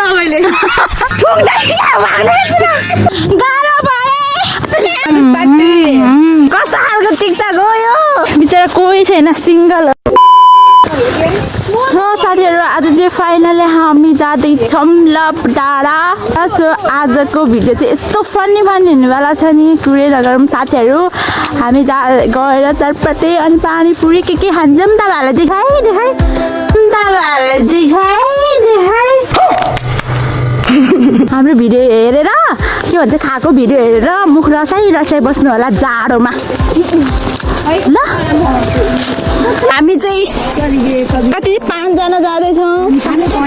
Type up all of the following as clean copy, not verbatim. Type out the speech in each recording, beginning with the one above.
तपाईँले कस्तो खालको टिकटक हो यो बिचरा कोही छैन सिङ्गल साथीहरू आज चाहिँ फाइनली हामी जाँदैछौँ लभ डाँडा सो आजको भिडियो चाहिँ यस्तो फनी हुनेवाला छ नि टुरे नगरौँ साथीहरू हामी गएर चटपटे अनि पानीपुरी के खान्छौँ तपाईँहरूलाई देखाइ हाम्रो भिडियो हेरेर के भन्छ खाएको भिडियो हेरेर मुख रसाइ बस्नु होला जाडोमा ल हामी चाहिँ कति 5 जना जाँदैछौँ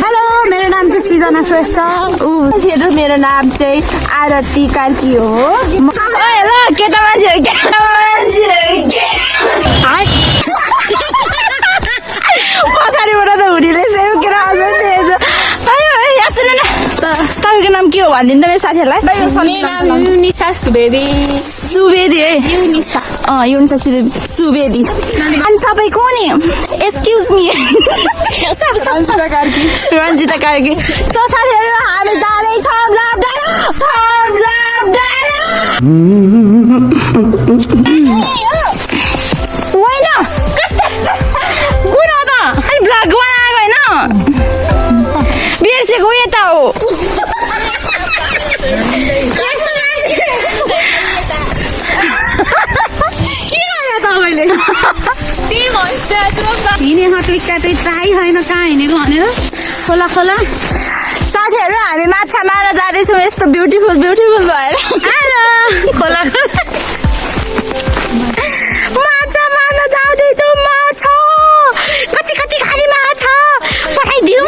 हेलो मेरो नाम चाहिँ सृजना श्रेष्ठ साथीहरू मेरो नाम चाहिँ आरती कार्की हो ल केटा मान्छे पछाडिबाट त हुरीले सेउकेर आउँछ सुन न तपाईँको नाम के हो भनिदिनु त मेरो साथीहरूलाई युनिसा सुवेदी है युनिसा सुवेदी अनि तपाईँ को नि excuse me Ranjita Karki so साथीहरू हामी जाँदैछौँ होइन कुन हो त अनि भ्लग बनाएको होइन बिर्सेको यता हो हिँडेको ट्राई होइन कहाँ हिँडेको भनेर खोला साथीहरू हामी माछा मार्न जाँदैछौँ यस्तो ब्युटिफुल भएर खोला माछा मार्न जाँदैछौँ माछा कति खाने माछा पठाइदिउँ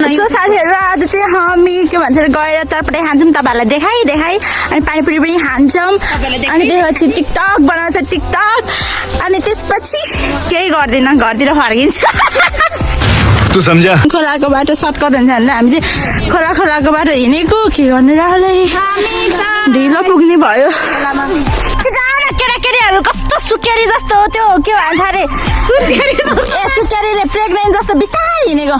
सो साथीहरू आज चाहिँ हामी के भन्छ गएर चटपटे खान्छौँ तपाईँहरूलाई देखाइ अनि पानीपुरी पनि खान्छौँ अनि त्यसपछि टिकटक बनाउँछ टिकटक अनि त्यसपछि केही गर्दैन घरतिर फर्किन्छ तू सम्झा खोलाको बाटो सर्टकट हुन्छ भनेर हामी चाहिँ खोलाको बाटो हिँडेको के गर्नु रहलै ढिलो पुग्ने भयो केटाकेटीहरू कस्तो सुकेरी जस्तो त्यो के भन्छ अरे सुकेरीले प्रेग्नेन्ट जस्तो बिस्तारै हिँडेको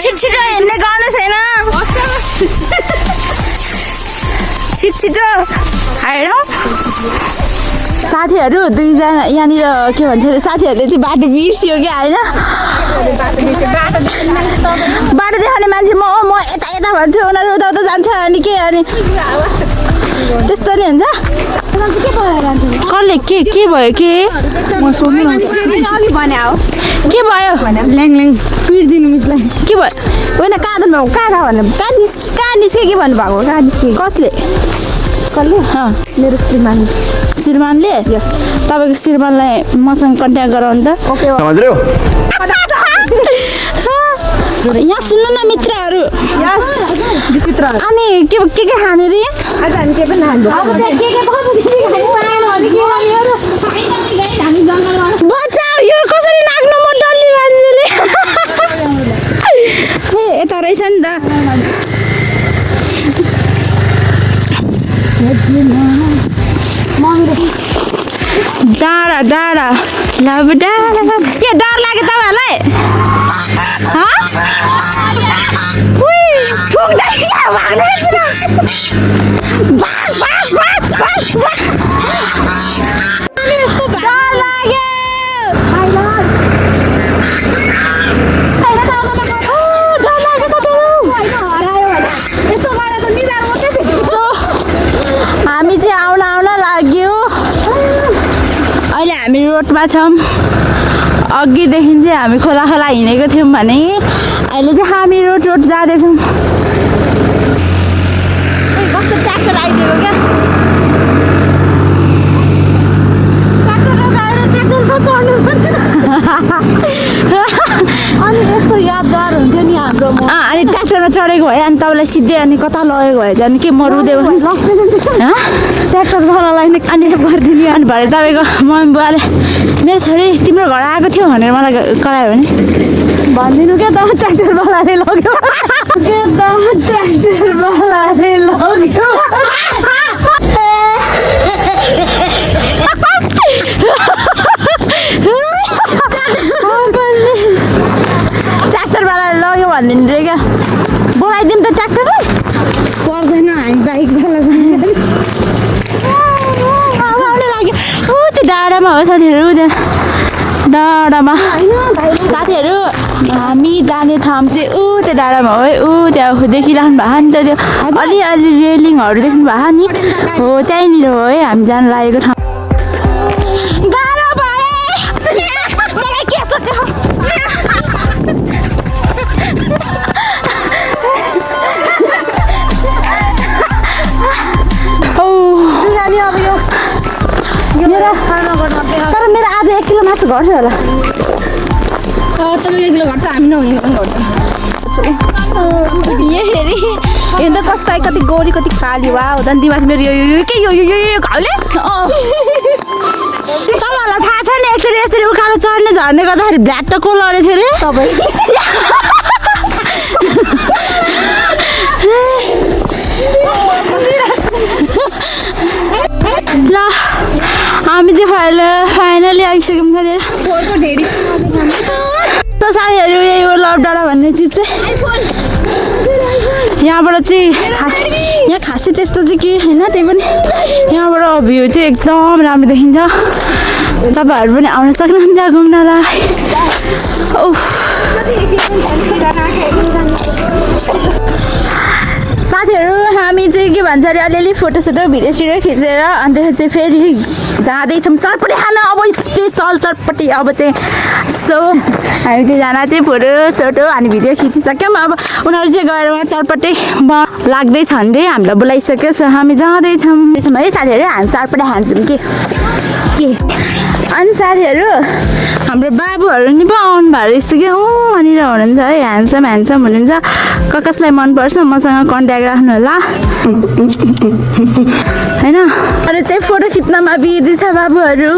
छिटो हिँड्ने गर्नु छैन छिटो आएर साथीहरू 2 जना यहाँनिर के भन्छ अरे साथीहरूले चाहिँ बाटो बिर्सियो कि होइन बाटो देखाउने मान्छे म यता भन्छु उनीहरू उता जान्छ अनि के अनि त्यस्तो नि हुन्छ कसले के भयो के म सोध्नु अघि भने हो के भयो ल्याङ पिर्दिनु मिसलाई के भयो होइन कहाँ जानु भएको कहाँ भन्नु कहाँ निस्के के भन्नुभएको कहाँ निस्के कसले मेरो श्रीमानले तपाईँको श्रीमानलाई मसँग कन्ट्याक्ट गराउनु त यहाँ सुन्नु न मित्रहरू अनि के खाने रे बचाऊ यो कसरी नाग्नु म डल्ली मान्छेले यता रहेछ नि त डाँडा लभ डाँडा के डर लाग्यो तपाईँहरूलाई हामी चाहिँ आउन लाग्यो अहिले हामी रोडमा छौँ अघिदेखि चाहिँ हामी खोला हिँडेको थियौँ भने अहिले चाहिँ हामी रोड जाँदैछौँ कस्तो ट्र्याक्टर आइदिएको क्या अनि यस्तो यादगार हुन्थ्यो नि हाम्रो अनि ट्र्याक्टरमा चढेको भए अनि तपाईँलाई सिधै अनि कता लगेको भए अनि के म रुँदै ट्र्याक्टर वालालाई नै अनि गरिदिने अनि भरे तपाईँको मम्मी बुवाले मेरो छोरी तिम्रो घर आएको थियो भनेर मलाई करायो भने भनिदिनु क्या त ट्र्याक्टर वालाले लग्यो डाँडामा हो साथीहरू त्यहाँ डाँडामा साथीहरू हामी जाने ठाउँ चाहिँ त्यो डाँडामा हो है त्यहाँ देखिरहनु भएको नि त त्यो अलिअलि रेलिङहरू देख्नु भएको नि हो त्यहीँनिर हो है हामी जानु लागेको ठाउँ गाह्रो भयो मलाई के सोच्यो तर मेरो आज 1 किलो मासु घट्छ होला तपाईँ 1 किलो घट्छ हामी नहुने पनि घट्छ हेर्नु त कस्तो कति गौरी कति काली वा हो त दिमाग मेरो यो घाउले तपाईँहरूलाई थाहा छ नि एकचोटि यसरी उकालो चढ्ने झर्ने गर्दाखेरि भ्याट को लड्यो थियो अरे तपाईँ ल हामी चाहिँ फाइनली आइसक्यौँ साथीहरू यही हो लभ डाँडा भन्ने चिज चाहिँ यहाँबाट चाहिँ यहाँ खासै त्यस्तो चाहिँ के होइन त्यही पनि यहाँबाट भ्यू चाहिँ एकदम राम्रो देखिन्छ तपाईँहरू पनि आउन सक्नुहुन्छ घुम्नलाई साथीहरू हामी चाहिँ के भन्छ अरे अलिअलि फोटोसोटो भिडियो खिचेर अन्त चाहिँ फेरि जाँदैछौँ चटपटी खान अब स्पेसल चटपटी अब चाहिँ सो हामी दुईजना चाहिँ फोटोसोटो अनि भिडियो खिचिसक्यौँ अब उनीहरू चाहिँ गएर उहाँ चटपटी लाग्दैछ भने हामीलाई बोलाइसक्यो सो हामी जाँदैछौँ है साथीहरू हामी चटपटी खान्छौँ के अनि साथीहरू हाम्रो बाबुहरू नि पो आउनु भएको रहेछ क्या वहाँनिर हुनुहुन्छ है ह्यान्डसम हुनुहुन्छ कसलाई मनपर्छ मसँग कन्ट्याक्ट राख्नु होला होइन अरू चाहिँ फोटो खिच्नमा बिजी छ बाबुहरू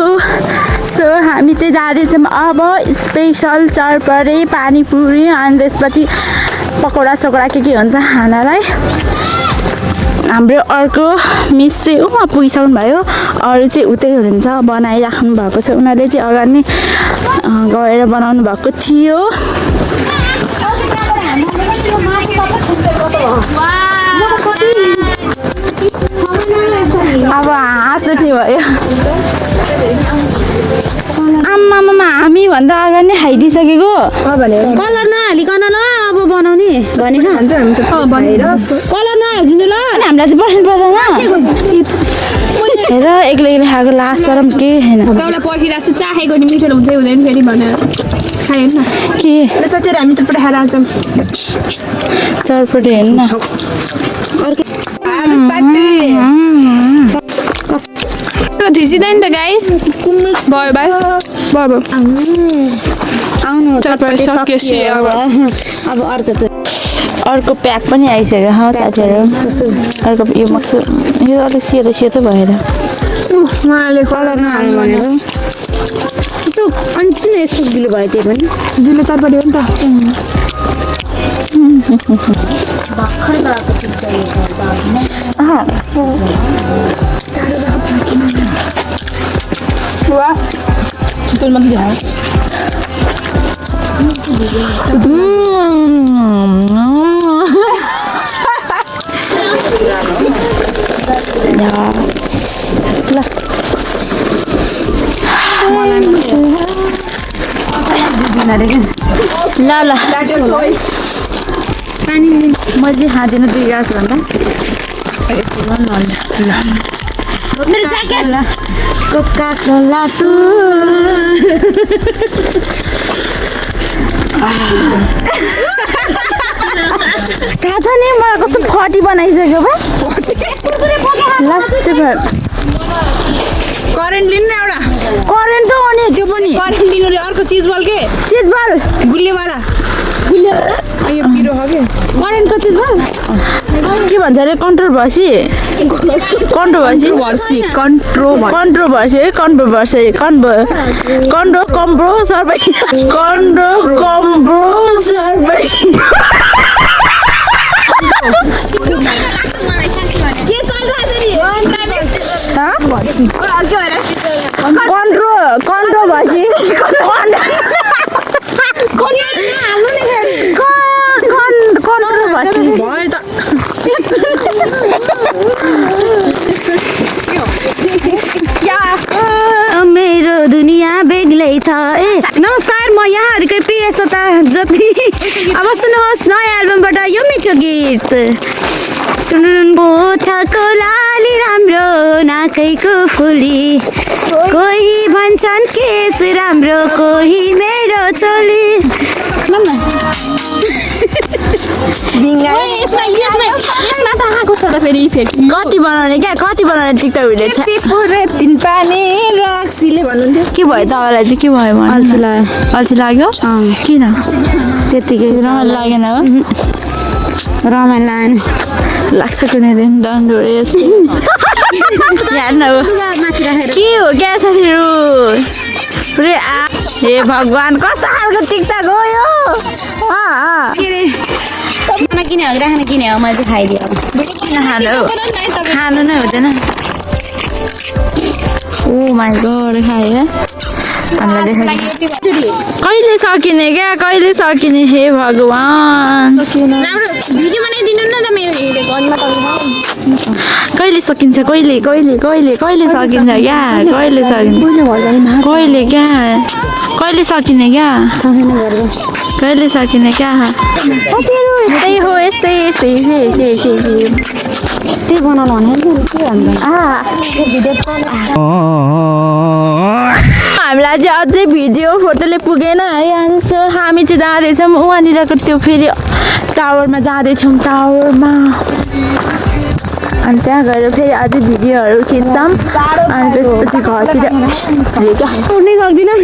सो हामी चाहिँ जाँदैछौँ अब स्पेसल चटपटी पानीपुरी अनि त्यसपछि पकौडा सकोडा के हुन्छ खानालाई हाम्रो अर्को मिस चाहिँ पुगिसक्नु भयो अरू चाहिँ उतै हुनुहुन्छ बनाइराख्नु भएको छ उनीहरूले चाहिँ अगाडि नै गएर बनाउनु भएको थियो अब हाँस उठ्ने भयो आमामा हामीभन्दा अगाडि नै खाइदिइसकेको कलर नहालिकन ल अब बनाउने भनेको कलर नहालिदिनु ल अनि हामीलाई चाहिँ पर्खिनु पर्दैन हेर एक्लै खाएको लास्ट शरम के होइन तपाईँलाई पर्खिरहेको छु चाखेको नि मिठो हुन्छ हुँदैन फेरि भनेर खाएन के साथीहरू हामी चटपटी खाएर आउँछौँ चटपटी हेर्नु न थिचिँदैन त गाई भयो भयो आउनु चटपटी सकिएपछि अब अर्को चाहिँ अर्को प्याक पनि आइसक्यो साथीहरू अर्को यो मक्सु यो अलिक सेतो भएर उहाँले कलर नहाल्नु भनेर अनि किन यस्तो गिलो भयो त्यो पनि जिल्ला चटपटी हो नि त मात्रै ल म चाहिँ खाँदिनँ 2 ग्लास भन्दा कोका कोला तू थाहा छ नि मलाई कस्तो फटी बनाइसक्यो बा लास्ट करेन्ट लिनु न एउटा करेन्ट त हो नि त्यो पनि करेन्ट लिनु अर्को चिज बल के चिज बल गुलियोवाला यो पिरो हो के करेन्टको चिज बल के भन्छ अरे कन्ट्रोभर्सी मेरो नमस्कार म यहाँहरुकै प्रिय श्रोता जति अब सुन्नुहोस् नयाँ एल्बमबाट यो मिठो गीत ओठको लाली राम्रो नाकैको फुली कोही भन्छन् केस राम्रो कोही मेरो चोली यसमा त आएको छ त फेरि इफेक्ट कति बनाउने टिकटक भिडियो छ तिन पानी रक्सीले भन्नुहुन्थ्यो के भयो तपाईँलाई चाहिँ के भयो अल्छी लाग्यो किन त्यतिकै रमाइलो लागेन हो रमाइलो लागेन लाग्छ कुनै दिन डन्डो हेर्न हो के हो क्या साथीहरू हे भगवान् कस्तो खालको टिकटक हो यो किने हो राख्न किने हो मैले चाहिँ खाइदियो खानु नै हुँदैन ओ माई गड खायो हामीलाई देखाइदिनु कहिले सकिने हे भगवान् राम्रो भिडियो बनाइदिनु न त मेरो हेरेको अन्त कहिले सकिन्छ कहिले सकिन्छ क्या कहिले सकिने क्या यस्तै हो यस्तै त्यही बनाउनु भने के भन्छ हामीलाई चाहिँ अझै भिडियो फोटोले पुगेन है अनि हामी चाहिँ जाँदैछौँ उहाँनिरको त्यो फेरि टावरमा जाँदैछौँ टावरमा अनि त्यहाँ गएर फेरि अझै भिडियोहरू खिच्छौँ अनि त्यसपछि घरतिर उड्नै सक्दिनँ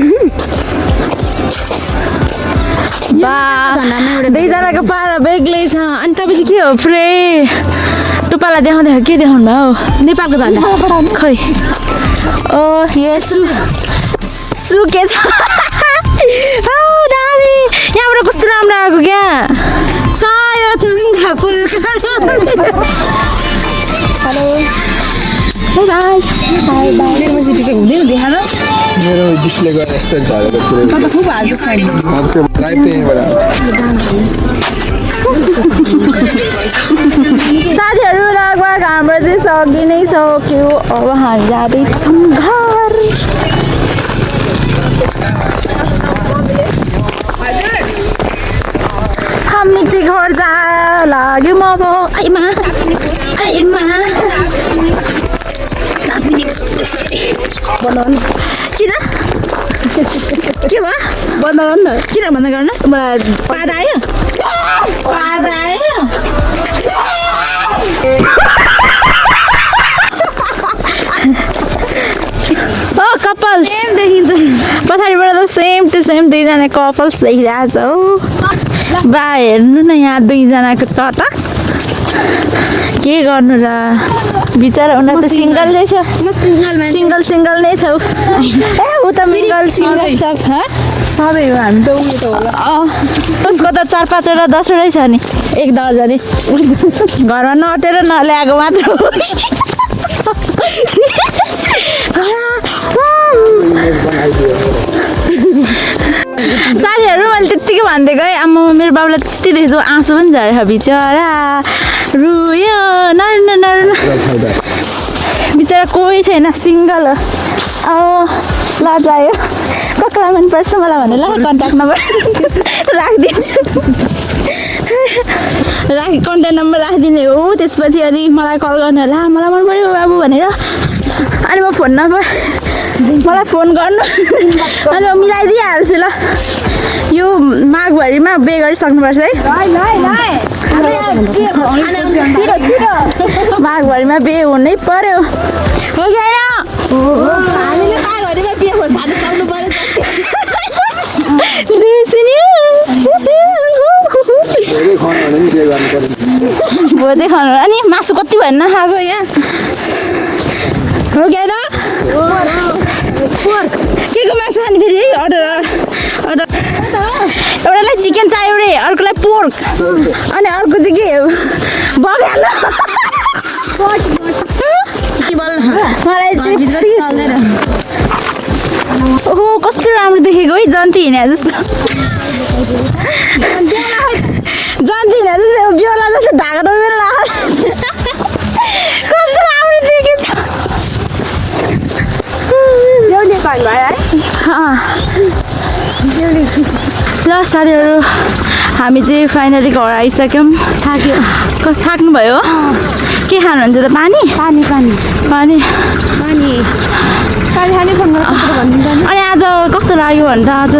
दुईजनाको पारा बेग्लै छ अनि तपाईँ चाहिँ के हो फ्रे टुप्पालाई देखाउँदै के देखाउनु भयो नेपालको झन्डा खै ओ यो सुके छ दामी यहाँबाट कस्तो राम्रो आएको क्या मेरो डिस्प्ले गरेर यस्तो झरेको साथीहरू लगभग हाम्रो चाहिँ सकि नै सक्यो अब हामी जाँदैछौँ घर हामी चाहिँ घर जा लाग्यो म अब आइमा किन के भयो बनाउनु न किन भन्दा गर्न मलाई पाद आयो कपल सेम देखिन्छ पछाडिबाट त सेम टु सेम दुईजना कपल्स देखिरहेको छ हो बा हेर्नु न यहाँ दुईजनाको चटक के गर्नु र बिचरा उनीहरू त सिङ्गल नै छ सिङ्गल नै छौ ए ऊ त सिङ्गल सब सबै हो हामी त उयो त होला उसको त 4-5वटा 10वटै छ नि एक दर्जनी घरमा नटेर नल्याएको मात्र हो साथीहरू मैले त्यत्तिकै भनिदिएको है आमा मेरो बाबुलाई त्यति देखेछु आँसु पनि झरेको बिचरा रुयो नर्न बिचरा कोही छैन सिङ्गल हो लजायो कसलाई मनपर्छ मलाई भने ल कन्ट्याक्ट नम्बर राखिदिन्छु कन्ट्याक्ट नम्बर राखिदिने हो त्यसपछि अनि मलाई कल गर्नु होला मलाई मन पऱ्यो बाबु भनेर अनि म फोन नम्बर मलाई फोन गर्नु अनि म मिलाइदिइहाल्छु ल यो माघभरिमा बे गरिसक्नुपर्छ है माघभरिमा बे हुनै पर्यो हो कि भोजै खानु अनि मासु कति भन्न खाएको यहाँ हो कि के को मासु खाने फेरि है अर्डर एउटालाई चिकन चाहियो रे अर्कोलाई पोर्क अनि अर्को चाहिँ के बगालो मलाई ओहो कस्तो राम्रो देखेको है जन्ती हिँडे जस्तो जन्ती हिँडे जस्तो बिउला जस्तो ढाका डोबेला कस्तो राम्रो देखेछ ल साथीहरू हामी चाहिँ फाइनली घर आइसक्यौँ थाक्यो कस्तो थाक्नुभयो के खानुहुन्छ त पानी पानी पानी पानी पानी पानी खाने फोन भनिदिन्छ नि अनि आज कस्तो लाग्यो भने त आज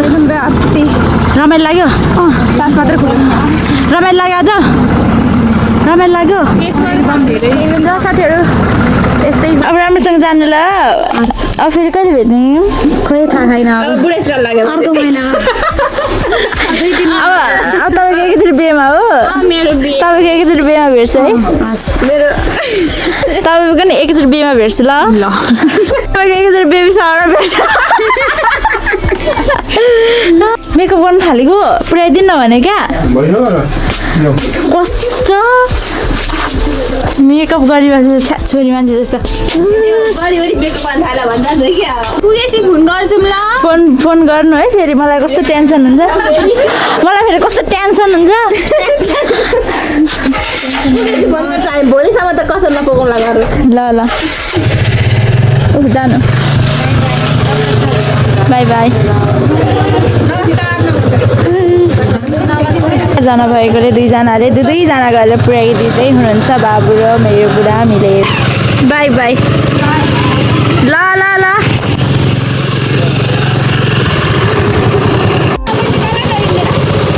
रमाइलो लाग्यो सास मात्रै खोल्नु रमाइलो लाग्यो आज रमाइलो लाग्यो एकदम धेरै ल साथीहरू यस्तै अब राम्रोसँग जानु ल अब फेरि कहिले भेट्ने खोइ थाहा छैन बुढेसकाल लाग्यो अर्को महिना अब तपाईँको एकैचोटि बिहेमा हो मेरो बिहे तपाईँको एकैचोटि बिहेमा भेट्छ है मेरो तपाईँको पनि एकैचोटि बिहेमा भेट्छु ल तपाईँको एकैचोटि बेबी सारमा भेट्छ मेकअप गर्नु थालेको पुऱ्याइदिनु भने क्या कस्तो मेकअप गरिरहेको छोरी मान्छे जस्तो पुगेपछि फोन गर्छौँ ल फोन गर्नु है फेरि मलाई कस्तो टेन्सन हुन्छ मलाई फेरि कस्तो टेन्सन हुन्छ भोलिसम्म त कसरी नपुगौँला घर ल ल जानु बाई बाई जना भएकोले दुईजनाले दुईजना गरेर पुर्याइदिँदै हुनुहुन्छ बाबु र मेरो बुढा मिलेर बाई बाई ल ल ल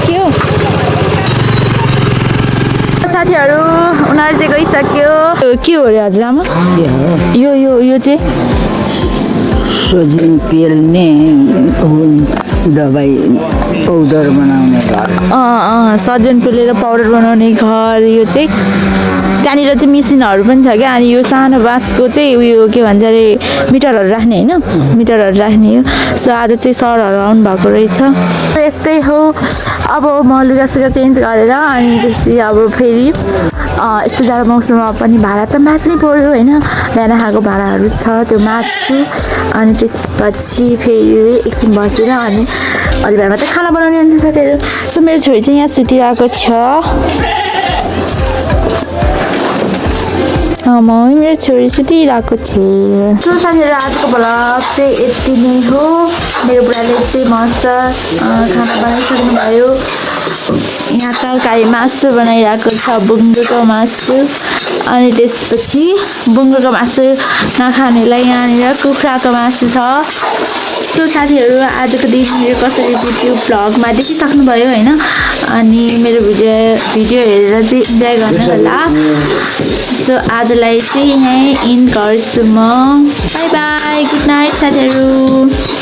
के हो साथीहरू उनीहरू चाहिँ गइसक्यो के हो अरे हजुरआमा यो चाहिँ सोझिन पेल्ने दबाई पाउडर बनाउने घर सजन पेलेर पाउडर बनाउने घर यो चाहिँ त्यहाँनिर चाहिँ मिसिनहरू पनि छ क्या अनि यो सानो बाँसको चाहिँ उयो के भन्छ अरे मिटरहरू राख्ने होइन मिटरहरू राख्ने हो सो आज चाहिँ सरहरू आउनु भएको रहेछ यस्तै हो अब म लुगासुगा चेन्ज गरेर अनि त्यसपछि अब फेरि यस्तो जाडो मौसममा पनि भाडा त माझ्नै पऱ्यो होइन बिहान खाएको भाडाहरू छ त्यो माझ्छु अनि त्यसपछि फेरि एकछिन बसेर अनि अलि बेलामा चाहिँ खाना बनाउने हुन्छ साथीहरू सो मेरो छोरी चाहिँ यहाँ सुतिरहेको छ मम्मी मेरो छोरी सुतिरहेको छ सो साथीहरू आजको भ्लग चाहिँ यति नै हो मेरो बुढाले चाहिँ मस्त खाना बनाइसक्नु भयो यहाँ तरकारी मासु बनाइरहेको छ बुङ्गुको मासु अनि त्यसपछि बुङ्गुको मासु नखानेलाई यहाँनिर कुखुराको मासु छ सो साथीहरू आजको दिन मेरो कसरी बित्यो भ्लगमा देखिसक्नुभयो होइन अनि मेरो भिडियो हेरेर चाहिँ इन्जोय गर्नु होला सो आजलाई चाहिँ यहीँ इन गर्छु म बाई बाई गुड नाइट साथीहरू